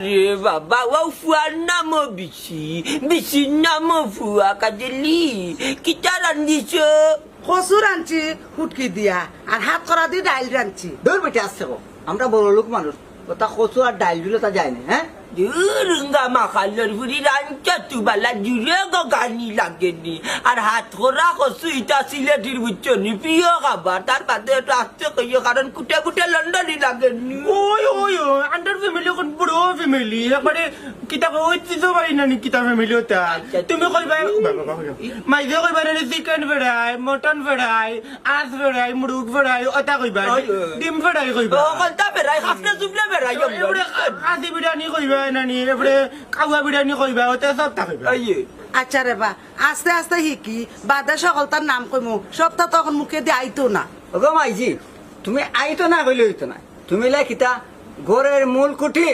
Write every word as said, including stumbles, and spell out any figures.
রে বাবা, ও ফুয়ার নামও বিচি, বিচির নামও ফুয়া, কাজলি, কিতা রান্ধিছ? কচু রানছি হুটকি দিয়া, আর হাত করা দি ডাইল রানছি। দূর বেটি, আসছে গো, আমরা বড় লোক মানুষ, ওটা কচু আর ডাইল দিলে তা যায় না, হ্যাঁ? দূর, উঙ্গা মাখালর ফুরি রানছ তু বালা জুরে গো গানি লাগেনি। আর হাত করা কচু ইটা সিলেটির বুঝছো নি, প্রিয় খাবার। তার বাদে একটু আস্তে কইও, কারণ কুটে কুটে লন্ডনি লাগেনি। ওই, ওই, ওই, আন্ডার ফ্যামিলি এখন বড় ফ্যামিলি, একবারে কিতা কই, ওই তুই তো পারি না নি, কিতা ফ্যামিলি ওটা। আচ্ছা, তুমি কইবা, বাবা, বাবা, বাবা। মাইজে কইবা না নি, চিকেন ফ্রাই, মটন ফ্রাই, আজ ফ্রাই, মুরুগ ফ্রাই, ওটা কইবা। ওই, ওই। ডিম ফ্রাই কইবা। ও, কলতা ফ্রাই, হাফটা চুপলে ফ্রাই, এবারে খাসি বিরিয়ানি কইবা না নি, এবারে কাওয়া বিরিয়ানি কইবা, ওটা সবটা কইবা। ওই। আচ্ছা রে বা, আস্তে আস্তে হিকি, বাদে সকলতার নাম কইমু, সবটা তখন মুখে দি আইতো না। ওগো মাইজি, তুমি আইতো না কইলে অইতো না। তুমি লাই কিতা ঘরের মূল কুটি,